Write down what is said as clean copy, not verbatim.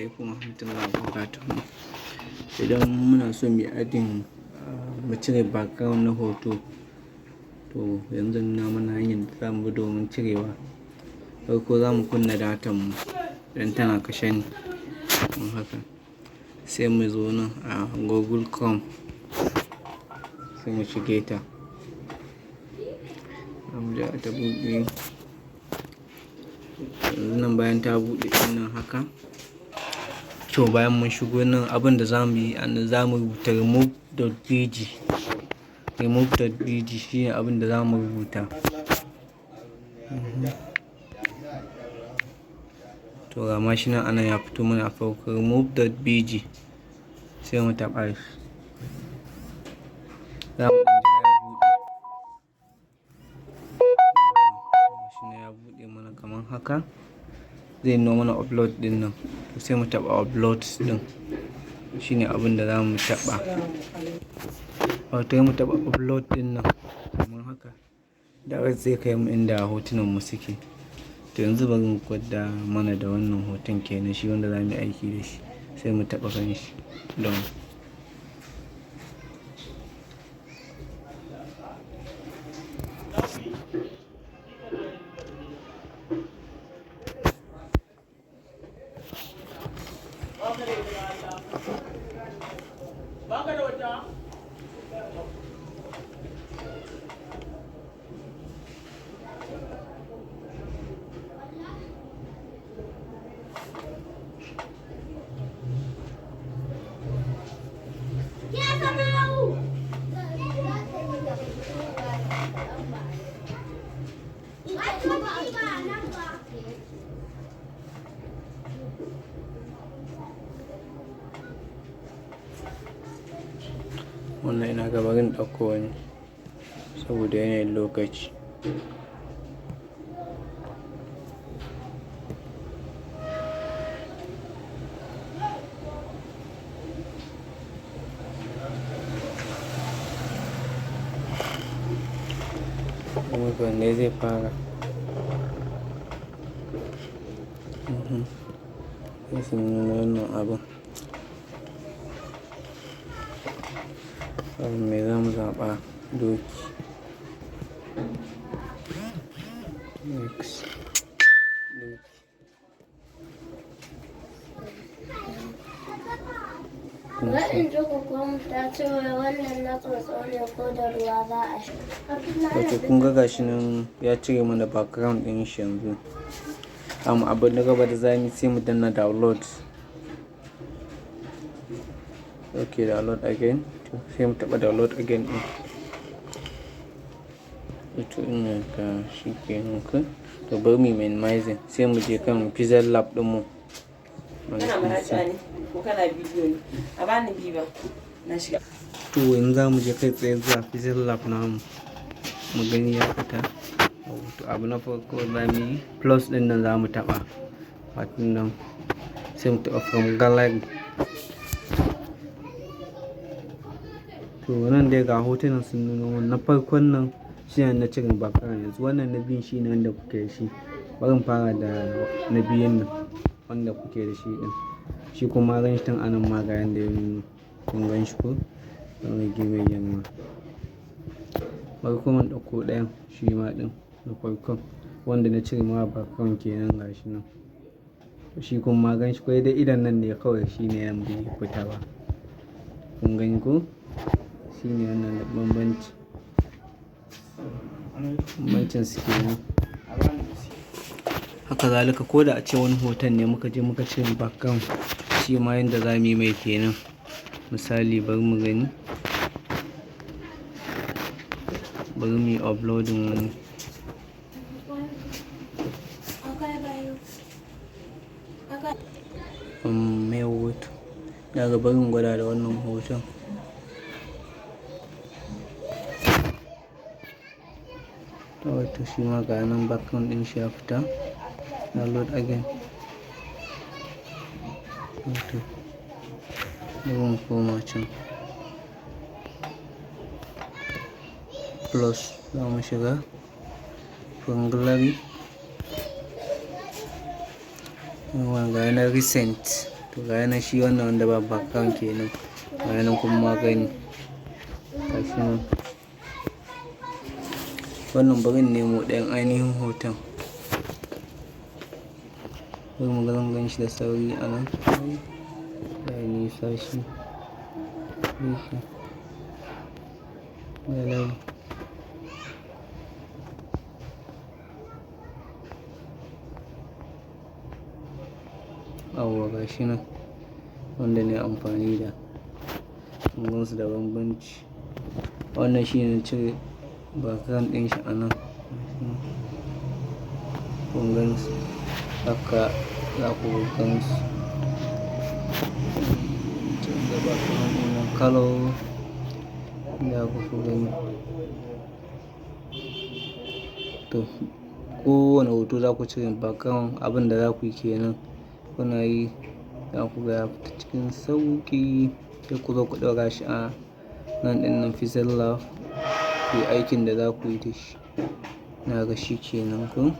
Alaikum warahmatullahi wabarakatuh. Idan muna so mu yi adding, mu cire background na hoto, to yanzu zan nuna mana hanyar da za mu bi domin cirewa. Farko za mu kunna datan mu idan tana kashe ne, kamar haka. Sai mu zo nan a Google Chrome, sai mu shige ta. Zamu jira ta buɗe. Yanzu nan bayan ta buɗe ɗin nan haka. To bayan mun shigo nan, abin da za mu yi, anan za mu rubuta remove.bg. Remove.bg shine abin da za mu rubuta. To ga ma shi nan anan ya fito mana a farko, remove.bg, sai mu taɓa shi. Za mu ɗan jira ya buɗe. Gashi nan ya buɗe mana kamar haka. Zai nuno mana upload ɗin nan. To sai mu taɓa upload ɗin. Shine abin da za mu taɓa. Wato sai mu taɓa upload ɗin nan kamar haka. Direct zai kai mu inda hotunan mu suke. To yanzu bari mu gwada mana da wannan hoton kenan, shi wanda za mu yi aiki da shi. Sai mu taɓa kan shi don. Wannan ina ga bari in ɗauko wani saboda yanayin lokaci. Wanne zai fara? Sai su nuna wannan abun. Abin me za mu zaɓa? Doki. Next. Doki. Wa'in ji ta ce wai wannan na tsotso ne ko da ruwa za a sha. Wato kun ga gashi nan ya cire mana background ɗin shi yanzu. Amma abin na gaba da za mu yi, sai mu danna download. Ok, download again. To sai mu taɓa download again ɗin. To ina ga shi kenan ko. To bari mu yi minimizing, sai mu je kan Pixel Lab ɗinmu. Kana muraja ne ko kana bidiyo ne? A bani biba. Na shiga. To yanzu za mu je kai tsaye zuwa Pixel Lab namu. Mu gani ya fita. To abu na farko za mu yi, plus ɗin nan za mu taɓa. Wato nan sai mu taɓa from gallery. To nan dai ga hotunan sun nuno mana. Na farkon nan shine na cire background yanzu. Wannan na biyun shine wanda kuke da shi. Bari mu fara da na biyun nan wanda kuke da shi ɗin. Shi kuma gan shi tun anan ma ga yanda ya nuno. Kun gan shi ko? Zan rage mai girma. Bari kuma in ɗauko ɗayan shi ma ɗin na farkon wanda na cire ma background kenan, gashi nan. Shi kuma gan shi ko dai idon nan ne kawai shine yan bai fita ba. Kun gani ko? Shine wannan da bambanci. Bambancin su kenan. Haka zalika ko da ace wani hoton ne muka je muka cire background, shi ma yanda za mu yi mai kenan. Misali, bari mu gani. Bari mu yi uploading wani. Mai hoto. Ina ga bari in gwada da wannan hoton. To shi ma ga nan background ɗin shi ya fita. Download again. To bari mu koma can. Plus za mu shiga from gallery. Yawwa, ga na recent. To ga yanan shi wannan wanda ba background kenan. Ga yanan kuma gani. Gashi nan. Wannan bari in nemo ɗayan ainihin hoton. Bari mu ga zan gan shi da sauri a nan. Ya yi nisa shi. Nisa. Ga layi. Yawwa ga shi nan wanda na yi amfani da. Kun gansu da bambanci. Wannan shi ne na cire background ɗin shi a nan. Kun gansu. Haka za ku gansu. Canza background ɗin nan colour da ku gani. To kowane hoto za ku cire background, abin da za ku yi kenan. Kuna yi za ku ga ya fita cikin sauƙi. Sai ku zo ku ɗaura shi a nan ɗin nan Pixel Lab, ku yi aikin da za ku yi da shi. Na ga shi kenan ko.